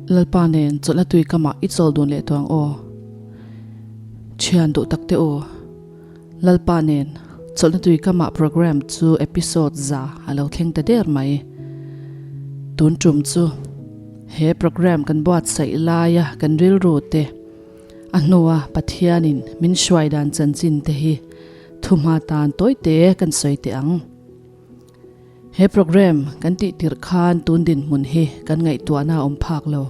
Lalpa nen chawlhna tui kamah i chawl dun leh tawh ang aw. Thian duh tak te aw. Lalpa nen chawlhna tui kamah program chu episode za a lo thleng ta der mai. Tun tum chu he program kan buatsaih laia kan rilru te a hnua Pathianin min hruai dan chanchin te hi thuhma tan tawi te kan sawi teh ang. He program kan tih tirh khan tun dinhmun hi kan ngaihtuahna a awm phak lo.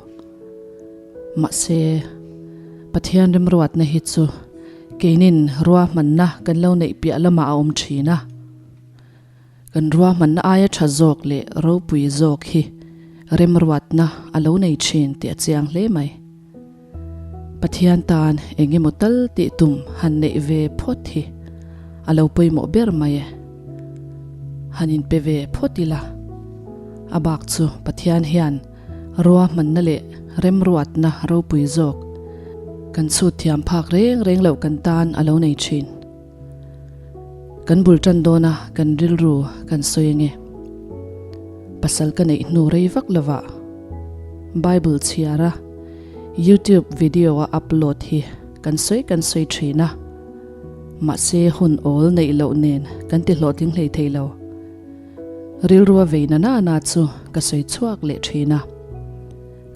Mahse, Pathian remruatna hi chu keinin ruahmanna kan lo neih piah lamah a awm thin a. Kan ruahmanna aia tha zawk leh ropui zawk hi remruatna a lo nei thin tih a chiang hle mai. Pathian tan eng emaw tal tih tum han neih ve phawt hi a lo pawimawh ber mai e. Han inpe ve phawt ila, a bak chu Pathian hian ruahmanna leh remruatna ropui zawk kan chhut thiam phak reng reng loh kan tan a lo nei thin. Kan bul tan dawna kan rilru kan sawi ange. Pasal ka neih hnu rei vak lovah Bible chhiara YouTube video a upload hi kan sawi kan sawi thin a, mahse hun awl neih loh nen kan ti hlawhtling hlei thei lo. Rilrua vei na na na chu ka sawi chhuak leh thin a,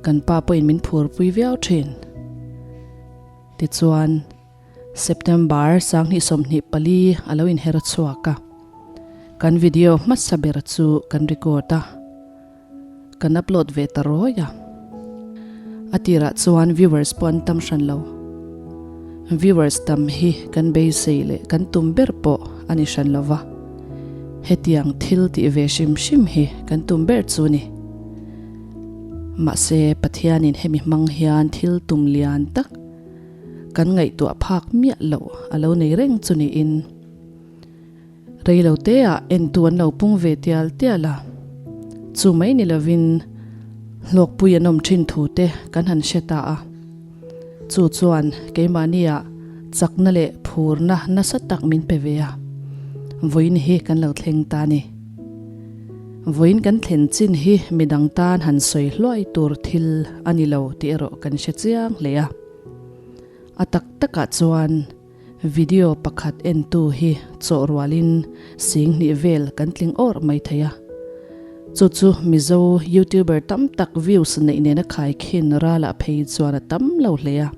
kan pa pawhin min phurpui viau thin. Tichuan. September 2024 a lo inher chhuak a, kan video hmasa ber chu kan record a, kan upload ve ta rawi a. A tirah chuan viewers pawh an tam hran lo. Viewers tam hi kan beisei leh kan tum ber pawh a ni hran lo va, hetiang thil tih ve hrim hrim hi kan tum ber chu ni. Mahse Pathianin hemi hmang hian thil tum lian tak, Kan ngaihtuah phak miah loh a lo nei reng chu niin reilo teah entu an lo pung ve tial tial a, chu mai ni lovin hlawkpui an awm thin thu te kan han hre ta a, chu chuan keimahnia chakna leh phurna nasa tak min pe ve a, vawiin hi kan lo thleng ta a ni. Vawiin kan thlen chin hi midang tan han sawi hluai tur thil a ni lo tih erawh kan hre chiang hle a. A tak takah chuan video pakhat entu hi chawh rualin sing hnih vel kan tling awrh mai thei a. Chu chu Mizo YouTuber tam tak views neih nena khaikhin ralah phei chuan a tam lo hle a.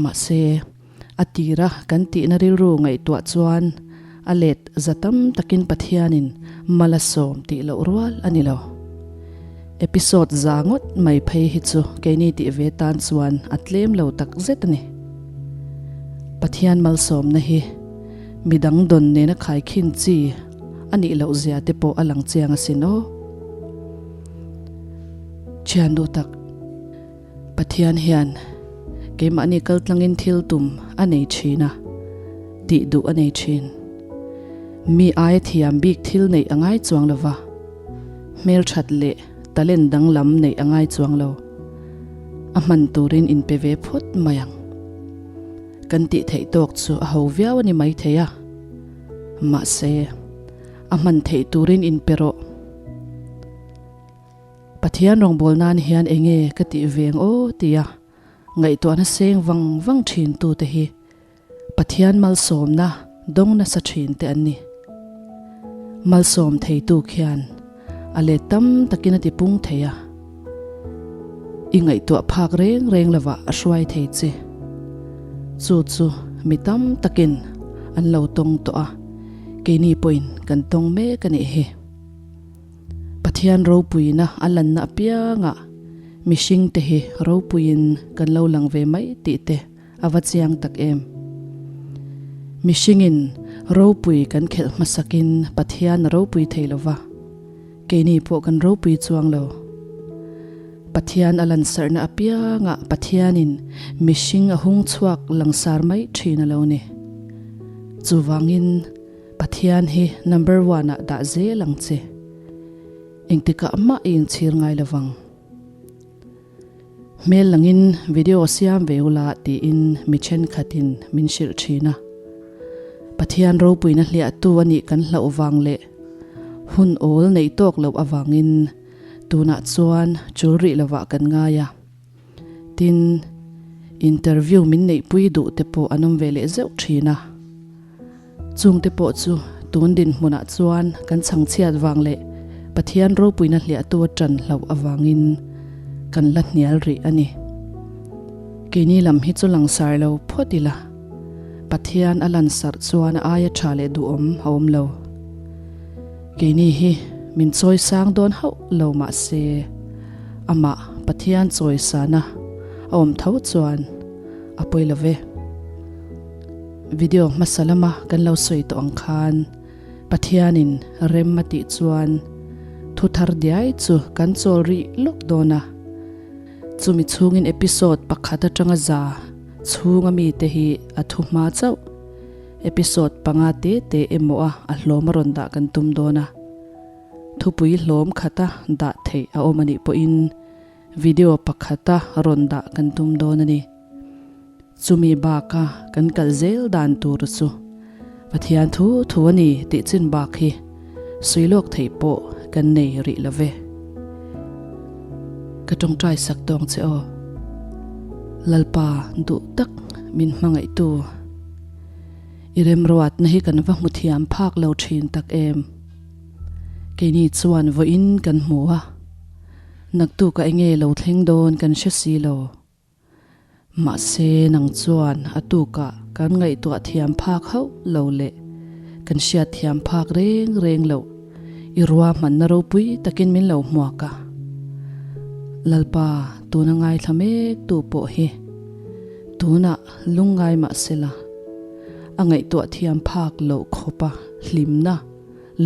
Mahse. A tira kan tihna rilru ngaihtuah chuan a let za tam takin Pathianin mal a sawm tih loh rual a ni lo. Episode za ngawt mai phei hi chu keini tih ve tan chuan a tlem lo tak zet a ni. Pathian malsawmna hi midang dawn nena khaikhin chi a nih loh zia te pawh a lang chiang asin aw. Thian duh tak. Pathian hian keimahni kaltlangin thil tum a nei thin a, tih duh a nei thin. Mi aia thiam bik thil neih a ngai chuang lo va, hmelthat leh talent danglam neih a ngai chuang lo. A hman turin inpe ve phawt mai ang. Kan tih theih tawk chu a ho viau a ni maithei a, mahse a hman theih turin inpe rawh. Pathian rawngbâwl nân hian enge ka tih veng aw tia ngaihtuahna seng vang vang ṭhin tute hi Pathian malsâwmna dawng nasa ṭhin te an ni. Malsâwm theitu khian a let tam takin a tipung thei a, i ngaihtuah phâk reng reng lovah a hruai thei che. Chu chu mi tam takin an lo tawng tawh a, keini pawhin kan tawng mek a nih hi. Pathian ropuina a lanna apiangah mihringte hi ropuiin kan lo lang ve mai tih te a va chiang tak em. Mihringin ropui kan khelh hmasakin Pathian a ropui thei lo va, keini pawh kan ropui chuang lo. Pathian a lansarhna apiangah Pathianin mihring a hung chhuak langsar mai thin a lo ni. Chuvangin, Pathian hi number one ah dah zel ang che. Engtikah mah i inchhir ngai lovang. Hmel langin video siam ve ula tiin mi thenkhatin min hrilh thin a. Pathian ropuina hliahtu a nih kan hlauh vang leh hun awl neih tawk loh avangin Tunah chuan chul rih lovah kan ngai a. Tin, interview min neihpui duh te pawh an awm ve leh zeuh thin a. Chungte pawh chu tun dinhmunah chuan kan chhangchhiat vang leh Pathian ropuina hliahtu a ṭan hlauh avangin kan la hnial rih a ni. Keini lam hi chu langsar lo phawt ila, Pathian a lansarh chuan a aia ṭha leh duhawm a awm lo. Keini hi min chawisang dawn hauh lo mah se, amah Pathian chawisana a awm tho chuan a pawi lo ve. Video hmasa lama kan lo sawi tawh ang khan Pathianin rem a tih chuan thu thar diai chu kan chawl rih lawk dawn a. Chumi chhungin episode pakhat atanga za chhunga mite hi a thu hma chauh. Episode panga te te emaw a a hlawm a rawn dah kan tum dawn a. Thupui hlawm khata dah theih a awm a nih pawhin video pakhata rawn dah kan tum dawn a ni. Chumi baka kan kal zel dan tur chu Pathian thu thu a ni tih chin bak hi sui lawk theih pawh kan nei rih lo ve. Ka tawngtai sak tawng che aw. Lalpa duh tak min hmangaihtu. I remruatna hi kan va hmu thiam phak lo thin tak em. Keini chuan vawiin kan hmu a, naktuk a enge lo thleng dawn kan hre si lo. Mahse nang chuan a tukah kan ngaihtuah thiam phak hauh lo leh kan hriat thiam phak reng reng loh i ruahmanna ropui takin min lo hmuak a. Lalpa tuna ngaithla mek tu pawh hi tunah lungngai mah sela a ngaihtuah thiam phak loh khawpa hlimna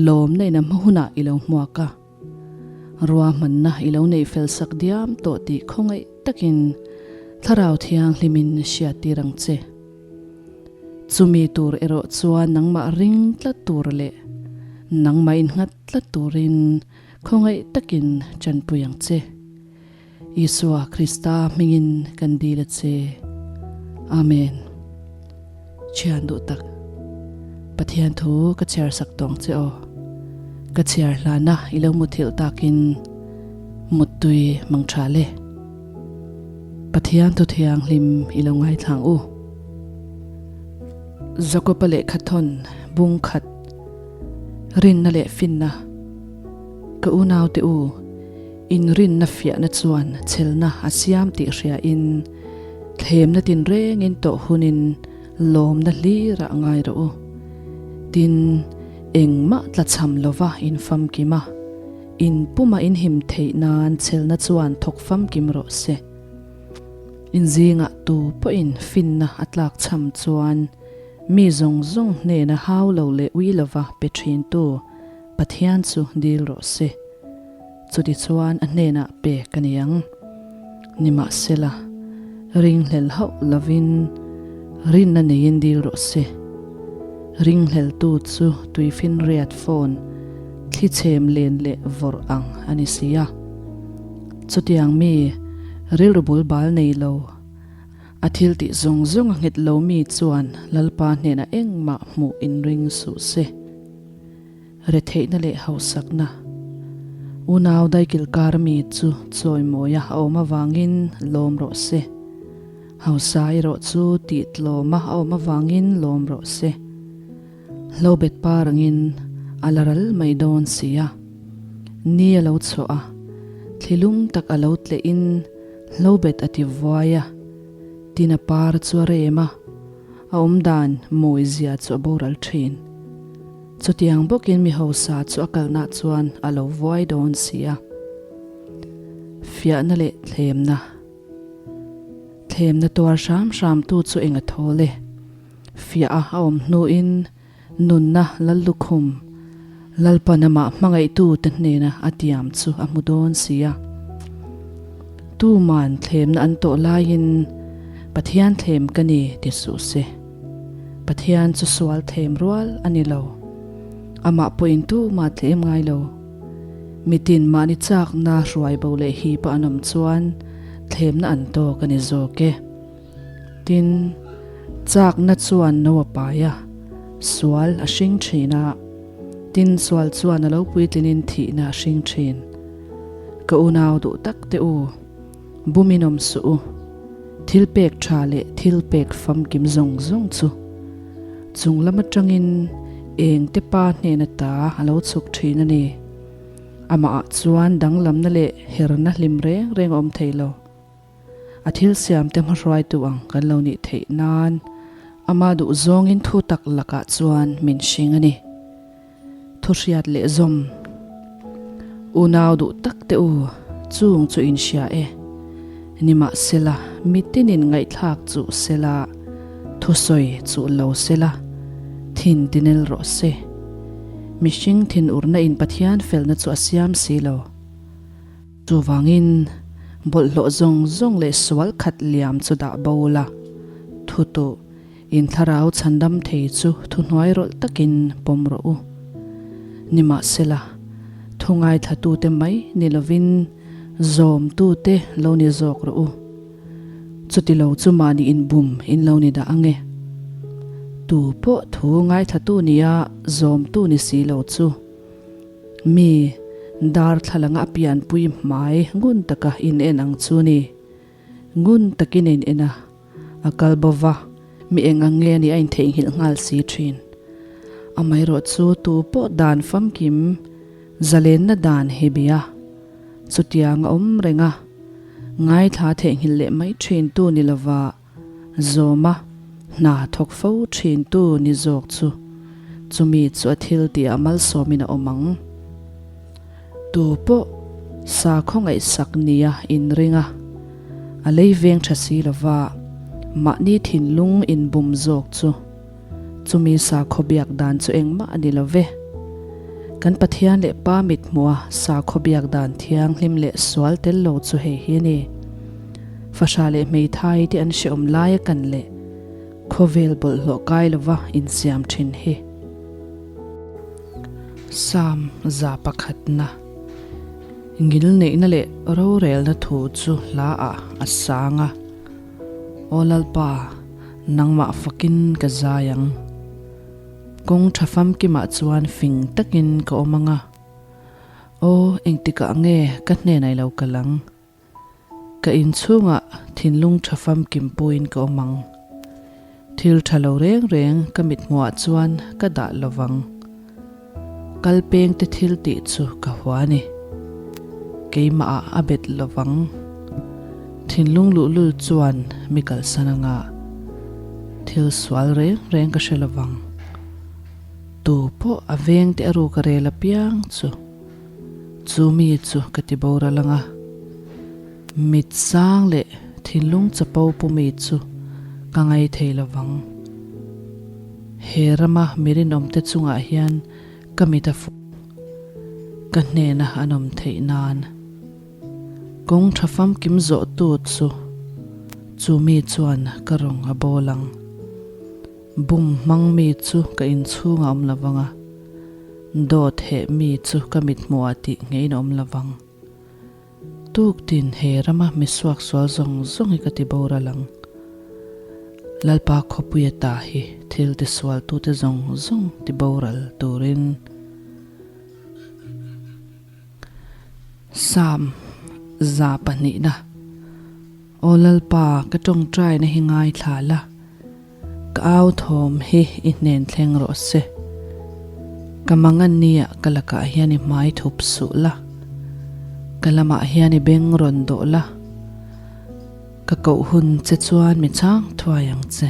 lawmna in a hma hunah i lo hmuak a. Ruahmanna i lo neih fel sak diam tawh tih khawngaih takin Thlarau Thianghlimin hriattir ang che. Chumi tur erawh chuan nangmah ring tlat tur leh nangmah innghat tlat turin khawngaih takin chanpui ang che. Isua Krista hmingin kan dil a che. Amen. Thian duh tak, Pathian thu ka chhiar sak tawng che aw. Ka chhiar hlana i lo muthilh takin muttui mang tha le. Pathian thu thianghlim i lo ngaithlang u. Jakoba lehkha thawn bung khat rinna leh finna ka unaute u. Inrinna fiahna chuan chhelna a siam tih hriain thlemna tinrengin tawh hunin lawmna hlirah ngai rawh u. Tin, engmah tlachham lova infamkim a, inpuma inhim theih nan chhelna chuan thawk famkim rawh se. Inzingah tu pawhin finna a tlakchham chuan mi zawng zawng hnena hau lo leh ui lova pe thintu Pathian chu dil rawh se. Chutichuan a hnenah pek a ni ang. Nimahsela, ringhlel hauh lovin rinna neiin dil rawh se. Ringhleltu chu tuifinriat phone thli chhem len leh vawrh ang a ni si a. Chutiang mi rilru bul bal nei lo, a thil tih zawng zawng a nghet lo mi chuan Lalpa hnenah engmah hmuh inring suh se. Retheihna leh hausakna. Unau daikil kar mi chu chawimawia a awm avangin lawm rawh se. Hausa erawh chu tih tlawma a awm avangin lawm rawh se. Hlobet par angin a la ral mai dawn si a. Ni a lo chhuah a, thlilum tak a lo tlehin hlobet a ti vuai a, tin a par chu a rem a, a awmdan mawizia chu a boral thin. Chutiang bawkin mi hausa chu a kalnah chuan a lo vuai dawn si a. Fiahna leh thlemna. Thlemna tuar hram hramtu chu eng a thawl e. Fiah a a awm hnuin nunna Lallukhum, Lalpan amah hmangaihtu te hnena a tiam chu a hmu dawn si a. Tuman thlemna an tawh laiin Pathian thlem ka ni ti suh se. Pathian chu sual them rual a ni lo. Amah pawhin tumah tlem ngai lo. Mitin mahni chakna hruai bo leh hipa an awm chuan thlemna an tawk a ni zawk e. Tin, chakna chuan no a pai a, sual a hring thin a. Tin, sual chuan a lo puitlinin thihna a hring thin. Ka unau duh tak te u, bumin awm suh u, thil pek tha leh thil pek famkim zawng zawng chu chung lam atangin eng te pa hnen ata a lo chhuk thin a ni. Amahah chuan danglamna leh herna hlim reng reng a awm thei lo. A thil siamte hmahruaitu ang kan lo nih theih nan ama duh zawngin thu tak lakah chuan min hring a ni. Thuhriat leh zawm unau duh tak te u chung chu in hria e. Nimahsela mitinin ngaihthlak chuh sela, thusawi chuh lo sela, thin tinel rawh se. Mihring thinurna in Pathian felna chu a siam si lo. Chuvangin, bawlhhlawh zawng zawng leh sual khat liam chu dah bo la, thu tuh, in thlarau chhandam thei chu thuhnuai rawlh takin pawm rawh u. Nimahsela, thu ngaithlatute mai ni lovin zawmtute lo ni zawk rawh u. Chuti lo chu mahni inbum in lo ni dah ang e. Tu pawh thu ngaithlatu nia zawmtu ni si lo chu. Mi, darthlalanga a pianpui hmai ngun taka in en ang chu ni. Ngun takin a in en a, a kal bo va, mi eng ang nge nih a intheihnghilh nghal si thin. Amaherawh chu tu pawh dan famkim zalenna dan hi bia. Chutiang a awm reng a, ngaithla theihnghilh leh mai thin tu ni lova, Zawma hna thawk fo thintu ni zawk chu chumi chu a thil tihah malsawmin a awm ang. Tu pawh sakhaw ngaihsak nia inring a, a lei veng tha si lova mahni thinlung inbum zawk chu chumi sakhaw biak dan chu engmah a ni lo ve. Kan Pathian leh Pa mithmuha sakhaw biak dan thianghlim leh sual tel lo chu hei hi a ni. Fahra leh hmeithai te an hreawm laia kan leh khawvel bawlhhlawh kai lova insiam thin hi. Psalm 100 na Ngilneihna leh rorelna thu chu hla ah a sang a, Aw Lalpa, nangmah fakin ka zai ang. Kawng tha famkimah chuan fing takin ka awm ang a, Aw engtikah nge ka hnenah i lo kal ang? Ka inchhungah thinlung tha famkim puiin ka awm ang. Thil tha lo reng reng ka mithmuhah chuan ka dah lo vang. Kal pengte thil tih chu ka hua a ni. Keimahah a bet lo vang. Thinlung luhlul chuan mi kalsan anga thil sual reng reng ka hre lo vang. Tu pawh a vengte a ruk a rel apiang chu. Chu mi chu ka ti boral ang a, mit sang leh thinlung chapo pu mi chu ka ngai thei lo vang. He rama mi rinawmte chungah hian ka mit a fuh, ka hnena an awm theih nan. Kawng tha famkim zawhtu chu chu mi chuan ka rawng a bawl ang. Bum hmang mi chu ka inchhungah awm lo vang a. Dawt heh mi chu ka mithmuhah tih ngeiin a awm lo vang. Tuktin he rama mi suaksual zawng zawng hi ka ti boral ang. Lalpa khawpuia ta hi thil tisualtute zawng zawng ti boral turin. Psalm 200 na. Aw Lalpa, ka tawngtaina hi ngaithla la. Ka au thawm hi i hnen thleng rawh se. Ka mangan nia ka lakah hian i hmai thup suh la. Ka lamah hian i beng rawn dawh la. Ka koh hun che chuan mi chhang thuai ang che.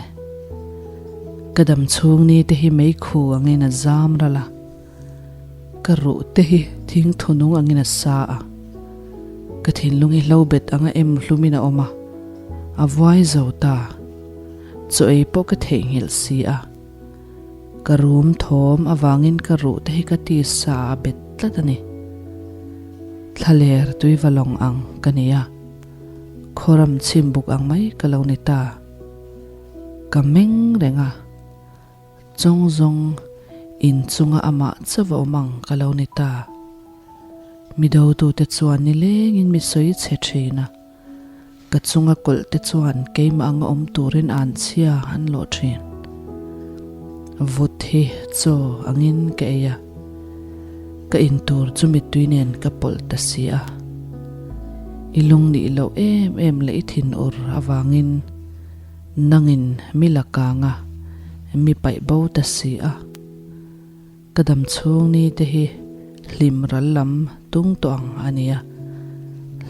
Ka dam chhung ni te hi meikhu angin a zam ral a. Ka ruh te hi thing thunung angin a sa a. Ka thinlung hi hlobet anga em hlumin a awm a, a vuai zo ta. Chaw ei pawh ka theihnghilh si a. Ka rum thawm avangin ka ruh te hi ka tisa a bet tlat a ni. Thlaler tui va lawng ang ka ni a, khawram chhim buk ang mai ka lo ni ta. Ka meng reng a. Chawng zawng in chunga amah chauh a awm ang ka lo ni ta. Mi dotute chuan nilengin mi sawi chhe thin a, ka chunga kawlh te chuan keimah anga awm turin anchhia an lawh thin. Vut hi chaw angin ka ei a, ka in tur chu mittui nen ka pawlh ta si a. I lungnih loh em em leh i thinur avangin nangin mi la kang a, mi paih bo ta si a. Ka dam chhung ni te hi hlim ral lam tung tawh ang a nia,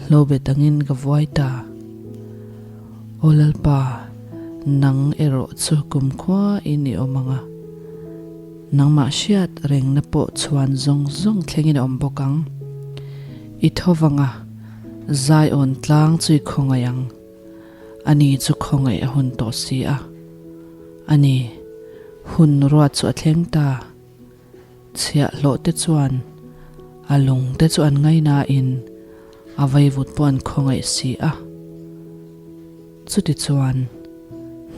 hlobet angin ka vuai ta. Aw Lalpa, nang erawh chu kumkhua in i awm ang a, nangmah hriat rengna pawh chhuan zawng zawng thlengin a awm bawk ang. I tho vang a, Zion tlang chu i khawngaih ang. Ani chu khawngaih a hun tawh si a. Ani, hun ruat chu a thleng ta. Chhiahhlawh te chuan a lung te chu an ngainain a vaivut pawh an khawngaih si a. Chutichuan,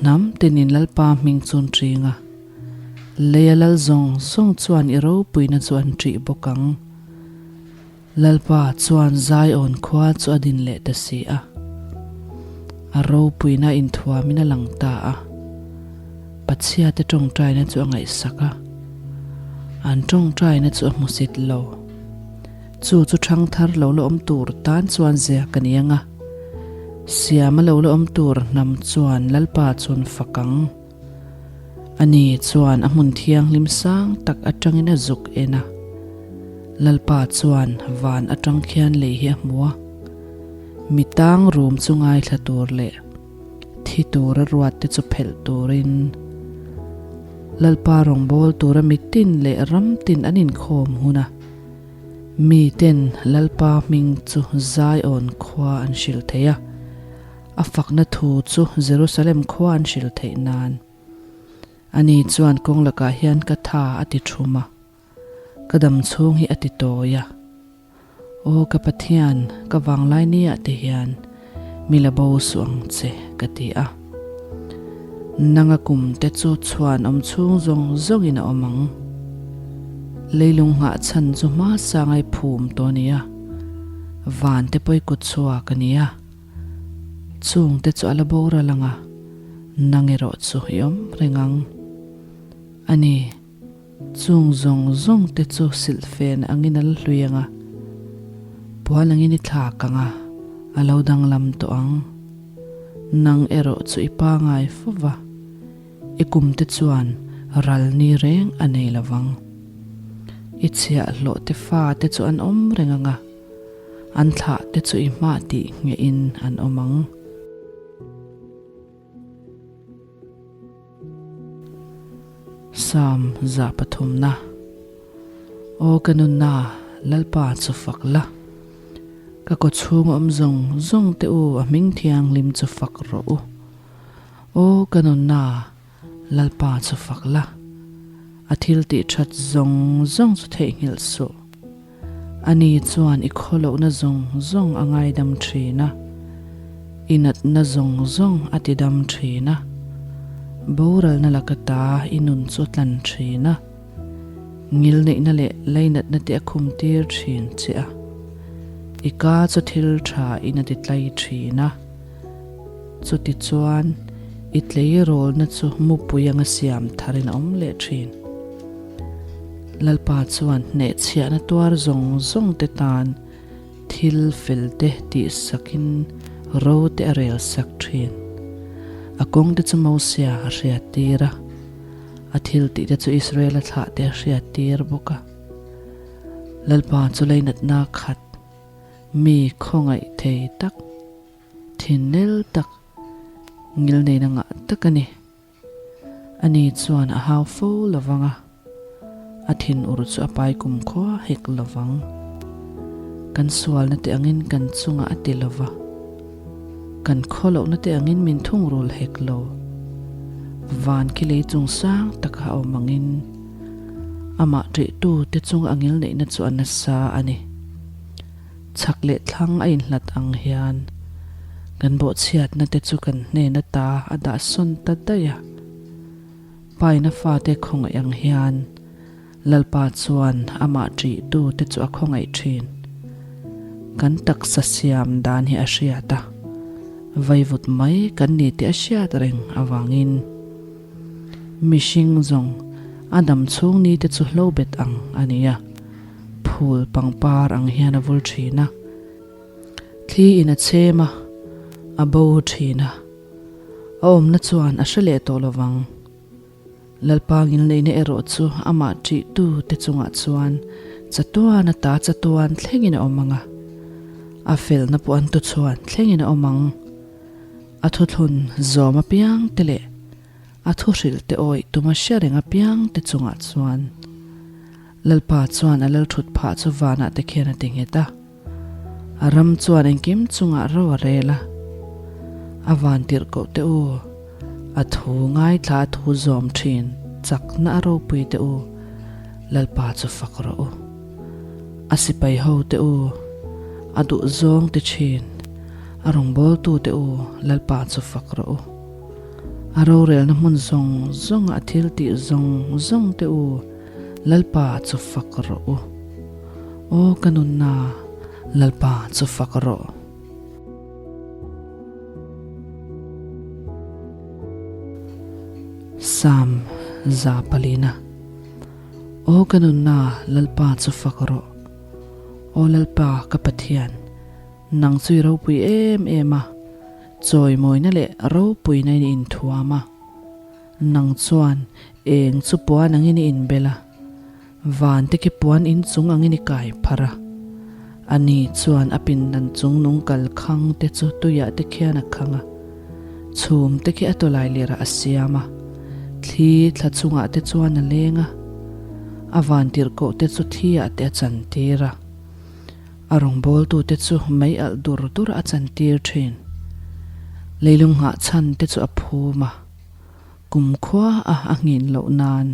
hnam tinin Lalpa hming chu an ṭing a, leia lal zawng zawng chuan i ropuina chu an ṭih bawk ang. Lalpa chuan Zion khua chu a din leh ta si a, a ropuina inthuamin a lang ta a. Pathiate tawngtaina chu a ngaihsak a, an tawngtaina chu a hmusit lo. Chu chu thangthar lo la awm tur tan chuan zia ka ni ang a, siama lo la awm tur hnam chuan Lalpa chuan fak ang. Ani chuan a hmun thianghlim sang tak atangin a zuk en a, Lalpa chuan van atang khian lei hi a hmu a, mi tang rum chu ngaithla tur leh thi tura ruat te chu phelh turin Lalpa rawngbâwl tura mitin leh ram tin an inkhâwm hun a, miten Lalpa hming chu Zion khua an hrilh thei a. A fakna thu chu Jerusalem khua an hrilh theih nan. Ani chuan kawng lakah hian ka tha a ti thum a, ka dam chhung hi a ti tawi a. Aw ka Pathian, ka vanglai niah te hian mi la bo suh ang che, ka ti a. Nanga kum te chu chhuan awm chhung zawng zawngin a awm ang. Leilung nghah chhan chu hmasa ngai phum tawh a ni a, van te pawi kut chhuak a ni a. Chung te chu a la boral ang a, nang erawh chu i awm reng ang. A ni, chung zawng zawng te chu silhfen angin a la hlui ang a, puan angin i thlak ang a, a lo danglam tawh ang. Nang erawh chu i pangai fo va, i kum te chuan ral ni reng a nei lo vang. I chhiahhlawh te fa te chu an awm reng ang a. An thlah te chu i hmah tih ngehin an awm ang. Psalm 103 na. Aw ka nunna, Lalpa chu fak la. Ka kawchhung awm zawng zawng te u a hming thianghlim chu fak rawh u. Aw ka nunna, Lalpa chu fak la. A thil tih that zawng zawng chu theihnghilh suh. Ani chuan i khawlohna zawng zawng a ngaidam thin a, i natna zawng zawng a tidam thin a, boralna laka ta i nun chu a tlan thin a, ngilneihna leh lainatna te a khumtir thin che a, i ka chu thil tha in a titlai thin a. Chutichuan, i tleirawlna chu mupui anga siam tharin a awm leh thin. Lalpa chuan hnehchhiahna tuar zawng zawng te tan thil fel te tihsakin ro te a rel sak thin. A kawng te chu Mosia a hriattir a, a thil tih te chu Israela thlah te a hriattir bawk a. Lalpa chu leinatna khat mi khawngaih thei tak, thinnel tak, ngilneina ngah tak a ni. Ani chuan a hau fo lo vang a, a thinur chu a pai kumkhua hek lo vang. Kan sualna te angin kan chungah a ti lo va, kan khawlohna te angin min thungrul hek lo. Van khi lei chung sang taka a awm angin amah ṭihtu te chunga a ngilneihna chu a nasa a ni. Chhak leh thlang a inhlat ang hian kan bawhchhiatna te chu kan hnen ata a dah sawn ta daih a. Paina fate khawngaih ang hian Lalpa chuan amah ṭihtu te chu a khawngaih ṭhin. Kan taksa siam dan hi a hriat a, vaivut mai kan ni tih a hriat reng avangin mihring zawng a dam chhung ni te chu hlo bet ang a ni a. Phul pangpar ang hian a vul thin a. Thli in a chhem a, a bo thin a. A awmna chuan a hre leh tawh lo vang. Lalpa ngilneihna erawh chu amah ṭihtu te chungah chuan chatuan ata chatuan thlengin a awm ang a, a felna pawh an tuchhuan thlengin a awm ang. A thuthlun zawm apiang te leh a thuhrilh te awih tuma hria reng apiang te chungah chuan Lalpa chuan a lalthut phah chu vanah te khian a ti nghet a. A ram chuan engkim chungah ro a rel a, a van tirh koh teh u, a thu ngaithla a thu zawm thin chakna a ropui teh u, Lalpa chu fak rawh u. A sipai ho teh u, a duh zawng ti thin, a rawngbawltu teh u, Lalpa chu fak rawh u. A rorelna hmun zawng zawnga a thil tih zawng zawng teh u, Lalpa chu fak rawh u. Aw ka nunna, Lalpa chu fak rawh. Psalm 400. Aw ka nunna, Lalpa chu fak rawh. Aw Lalpa ka Pathian, nang chu i ropui em em a, chawimawina leh ropuina in i inthuam a. Nang chuan eng chu puan angin i inbel a, van te khi puan inchung angin i kai pharh a. Ani chuan a pindan chung nung kal khang te chu tuiah te khian a khang a, chhum te khi a tawlai lirah a siam a, thli thla chungah te chuan a leng a, a van tirhkoh te chu thi ah te a chantir a, a rawngbawltu te chu mei alh dur dur a chantir thin. Leilung nghah chhan te chu a phum a. Kumkhua a a nghin loh nan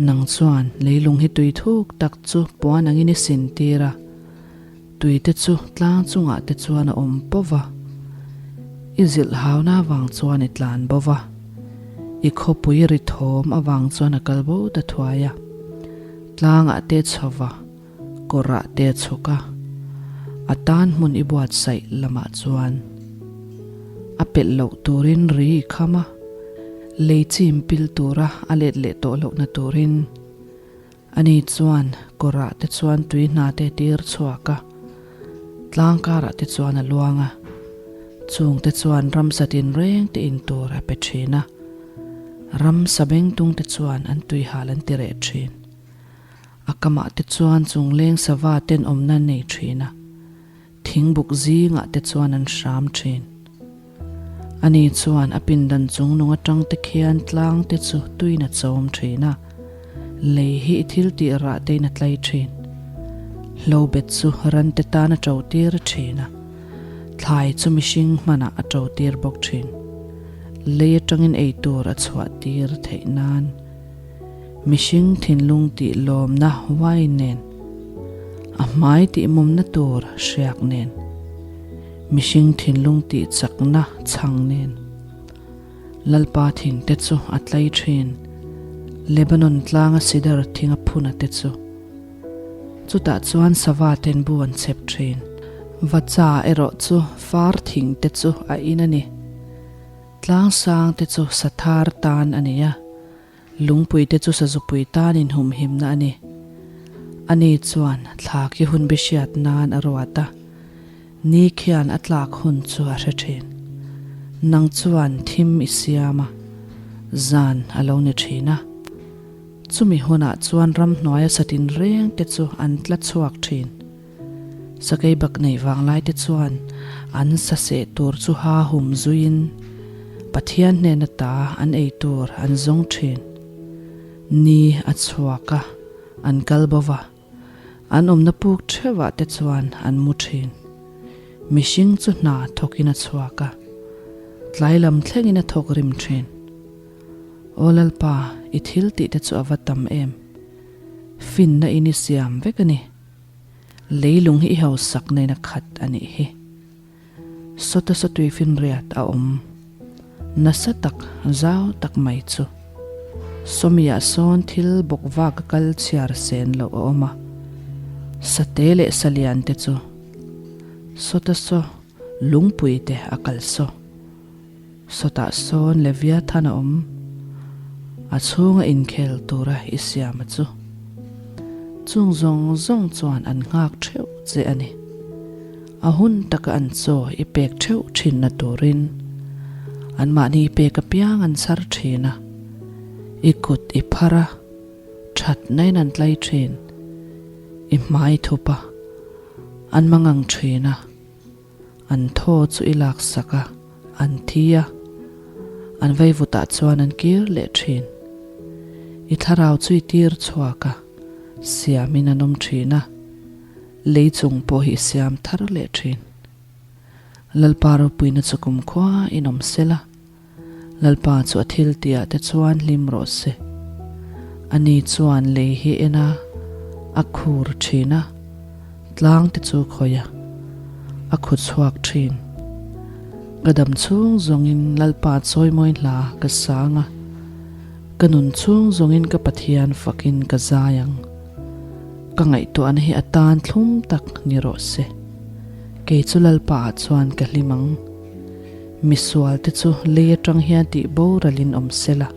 nang chuan leilung hi tui thuk tak chu puan angin i sin tir a, tui te chu tlang chungah te chuan a awm pawh va, i zilh hauna avang chuan i tlan bo va, i khawpui ri thawm avang chuan a kal bo ta thuai a, tlangah te chho va, kawrah te a chhuk a, a tan hmun i buatsaih lamah chuan a pelh loh turin ri i kham a, lei chim pil tura a let leh tawh lohna turin ani chuan kawrah te chuan tui hna te tir chhuak a, tlang karah te chuan a luang a, chung te chuan ramsa tinreng te in tur a pe thin a, ramsa bengtung te chuan an tuihal an ti reh thin. A kamah te chuan chungleng sava ten awmna nei thin a, thingbuk zingah te chuan an hram thin. Ani chuan a pindan chung nung atang te khian tlang te chu tuin a chawm thin a, lei hi i thil tih rah tein a tlai thin. Hlobet chu ran te tan a to tir thin a, thlai chu mihring hmanah a to tir bawk thin. Lei atangin ei tur a chhuah tir theih nan. Mihring thinlung tih lawmna wine nen, a hmai tih mumna tur hriak nen, mihring thinlung tih chakna chhang nen. Lalpa thing te chu a tlai thin, Lebanon tlanga sidar thing a phun a te chu. Chutah chuan sava ten bu an chhep thin. Vacha erawh chu far thing te chu a in a ni. Tlang sang te chu sathar tan a ni a. Lungpui te chu sazupui tan inhumhimna a ni. Ani chuan thla khi hun bi hriat nan a ruat a, ni khian a tlak hun chu a hre thin. Nang chuan thim i siam a, zan a lo ni thin a. Chumi hunah chuan ramhnuaia satin reng te chu an tla chhuak thin. Sakei bak nei vanglai te chuan an sa seh tur chu ha hum zuiin Pathian hnen ata an ei tur an zawng thin. Ni a chhuak a, an kal bo va, an awmna puk theuhah te chuan an mu thin. Mihring chu hna thawkin a chhuak a, tlai lam thlengin a thawk rim thin. Aw Lalpa, i thil tih te chu a va tam em! Finna in i siam vek a ni. Leilung hi i hausak nen a khat a nih hi. Sawta sawtui finriat a awm nasa tak zau tak mai chu. Sawmiah sawn thil bawk vak a kal chhiar sen loh a awm a, sate leh salian te chu sawta saw lungpui te a kal saw. Sawtah sawn Leviathan a awm, a chhunga inkhel tura i siam a chu. Chung zawng zawng chuan an nghak theuh che a ni. A hun taka an chaw i pek theuh thinna turin anmahni i pek apiang an chhar thin a, i kut i phar a, thatnain an tlai thin, i hmai thup a, an mangang thin a, an thaw chu i laksak a, an thi a, an vaivutah chuan an kir leh thin. I thlarau chu i tir chhuak a, siamin an awm thin a. Lei chung pawh hi i siam thar leh thin. Lalpa ropuina chu kumkhua in awm sel a, Lalpa chu a thil tihah te chuan hlim rawh se. Ani chuan lei hi en a, a khur thin a, tlang te chu khawih a, a khu chhuak thin. Ka dam chhung zawngin Lalpa chawimawi hla ka sang a, ka nun chhung zawngin ka Pathian fakin ka zai ang. Ka ngaihtuahna hi a tan thlum tak ni rawh se. Kei chu Lalpa ah chuan ka hlim ang. Misual te chu lei atang hian tih boralin awm se la,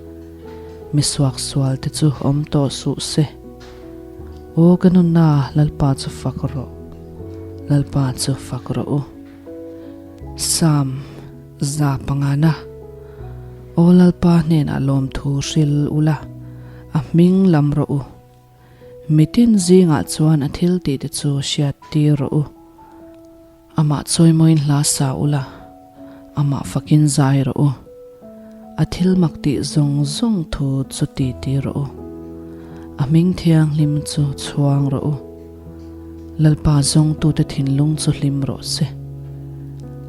misuaksual te chu awm tawh suh se. Aw ka nunna, Lalpa chu fak rawh, Lalpa chu fak rawh u. Psalm 500. Aw Lalpa hnenah lawmthu hril ula, a hming lam rawh u. Mitin zingah chuan a thil tih te chu hriat tir rawh u. Amah chawimawiin hla sa ula, amah fakin zai rawh u. A thil mak tih zawng zawng thu chu ti ti rawh u. A hming thianghlim chu chhuang rawh u. Lalpa zawngtute thinlung chu hlim rawh se.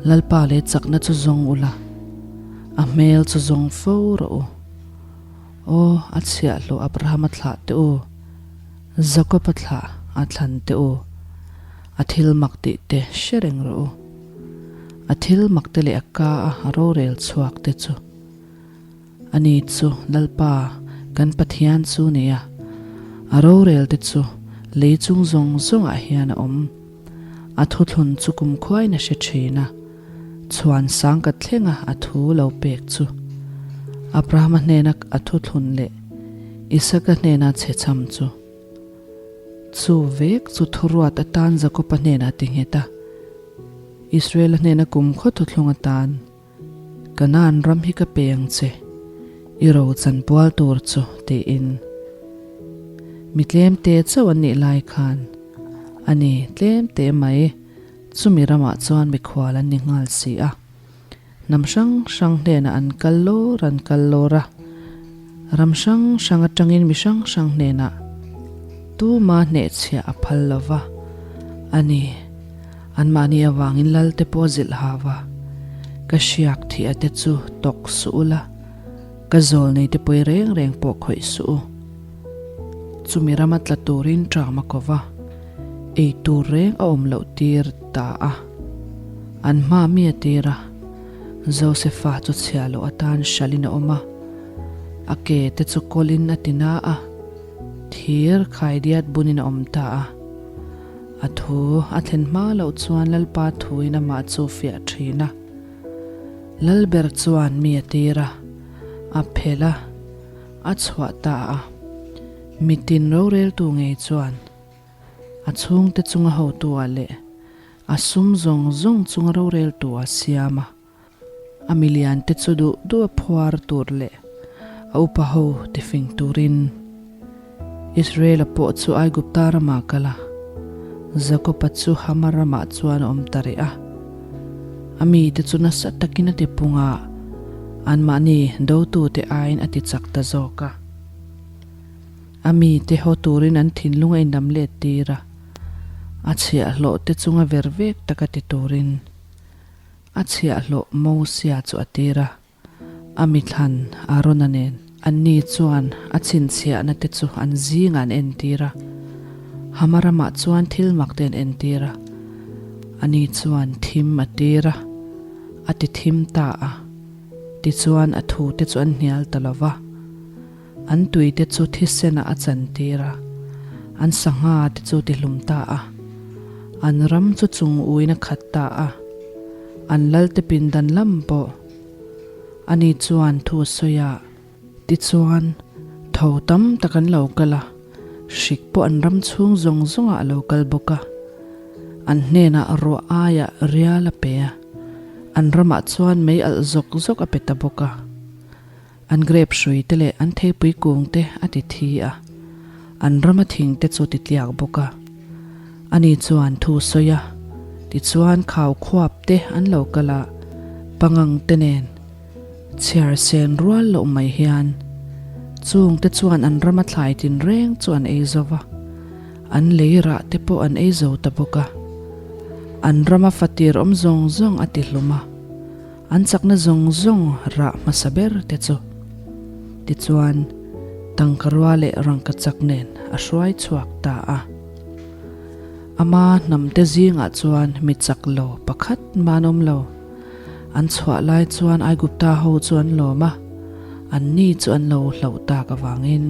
Lalpa leh chakna chu zawng ula, a hmel chu zawng fo rawh u. Aw, a chhiahhlawh Abrahama thlah teh u, Jakob-a thlah a thlan teh u, a thil mak tih te hre reng rawh u. A thil mak te leh a ka a rorel chhuak te chu. Ani chu Lalpa kan Pathian chu ni a, a rorel te chu lei chung zawng zawngah hian a awm. A thuthlun chu kumkhuain a hre thin a. Chhuan sang ka thleng a, a thu lo pek chu. Abrahama hnena a thuthlun leh Isaka hnena chhe cham chu. Chu vek chu thuruat atan Jakoba hnenah ti nghet a, Israela hnena kumkhaw thuthlung atan, Kanaan ram hi ka pe ang che, i ro chanpual tur chu, tiin. Mi tlemte chauh an nih lai khan, a ni, tlemte mai. Chumi ramah chuan mikhual an ni nghal si a, hnam hrang hrang hnenah an kal lawr an kal lawr a, ram hrang hrang atangin mi hrang hrang hnenah tuma hnehchhiah a phal lo va, a ni, anmahni avangin Lalte pawh zilh ha va, ka hriak thih a te chu tawk suh ula, ka zawl nei te pawi reng reng pawh khawih suh u. Chumi rama tla turin ṭam a ko va. Ei tur reng a awm loh tir ta a, an hma mi a tir a, Josefa chu chhia loh atan hralhin a awm a, a ke te chu kawlin a ti na a, thir khaidiat bunin a awm ta a. A thu a thlen hma loh chuan Lalpa thuin amah chu fiah thin a. Lalber chuan mi a tir a, a phelh a, a chhuah ta a. Mitin roreltu ngei chuan a chhungte chunga hotu-ah leh a sum zawng zawng chunga roreltu-ah siam a, a miliante chu duh duh a phuar tur leh a upa ho tifing turin Israel-a pawh chu Aigupta ramah kal a, Jakob-a chu Hama ramah chuan a awm ta rih a. A mite chu nasa takin a tipung a, anmahni dotute aiin a tichak ta zawk a. A mite haw turin an thinlung a inlam let tir a, a chhiahhlawh te chunga ver vek taka ti turin a chhiahhlawh Mosia chu a tir a, a mithlan Arona nen. Anni chuan a chhinchhiahna te chu an zingah an entir a, Hama ramah chuan thil mak te an entir a, ani chuan thim a tir a, a ti thim ta a, tichuan a thute chu an hnial ta lo va. An tuite chu thisenah a chantir a, an sangha te chu tihlum ta a. An ram chu chung uin a khat ta a, an lalte pindan lam pawh ani chuan thu a sawi a. Tichuan, tho tam tak an lo kal a, hrik pawh an ram chhung zawng zawngah a lo kal bawk a. An hnenah ruah aiah rial a pe a, an ramah chuan mei alh zawk zawk a pe ta bawk a. An grape hrui te leh an theipui kung te a ti thi a, an rama thing te chu ti tliak bawk a. Ani chuan thu sawi a, tichuan khau khuap te an lo kal a, pangang te nen chhiar sen rual loh mai hian chung te chuan an rama thlai tinreng chu an ei zo va, an lei rah te pawh an ei zo ta bawk a. An rama fatir awm zawng zawng a ti hlum a. An chakna zawng zawng rah hmasa ber te chu. Tichuan, tangkarua leh rangkachak nen a hruai chhuak ta a. Ama hnamte zingah chuan mi chak lo pakhat mah an awm lo. An chhuah lai chuan Aigupta ho chu an lawm a, anni chu an lo hlauh tak avangin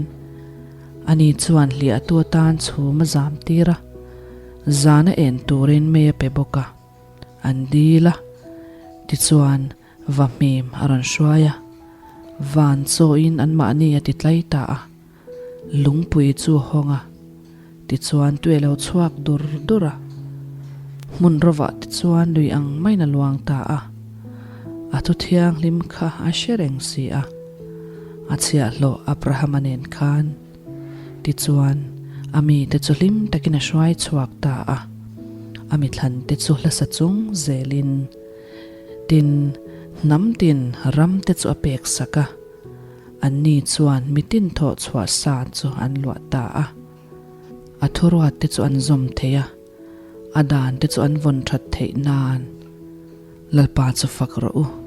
ani chuan hliahtu atan chhum a zam tir a, zana en turin mei a pe bawk a. An dil a, tichuan va hmim a rawn hruai a, van chawiin anmahni a ti tlai ta a, lungpui chu a hawng a, tichuan tui a lo chhuak dur dur a, hmun rawvah tichuan lui ang maiin a luang ta a, a thu thianghlim kha a hre reng si a, a chhiahhlawh Abrahama nen khan. Tichuan, a mite chu hlim takin a hruai chhuak ta a, a mithlante chu hlasa chung zelin tin hnam tin ramte chu a pek sak a, anni chuan mitin thawh chhuah sa chu an luah ta a. A thuruatte chu an zawm thei a, a dante chu an vawn that theih nan Lalpa chu fak rawh u.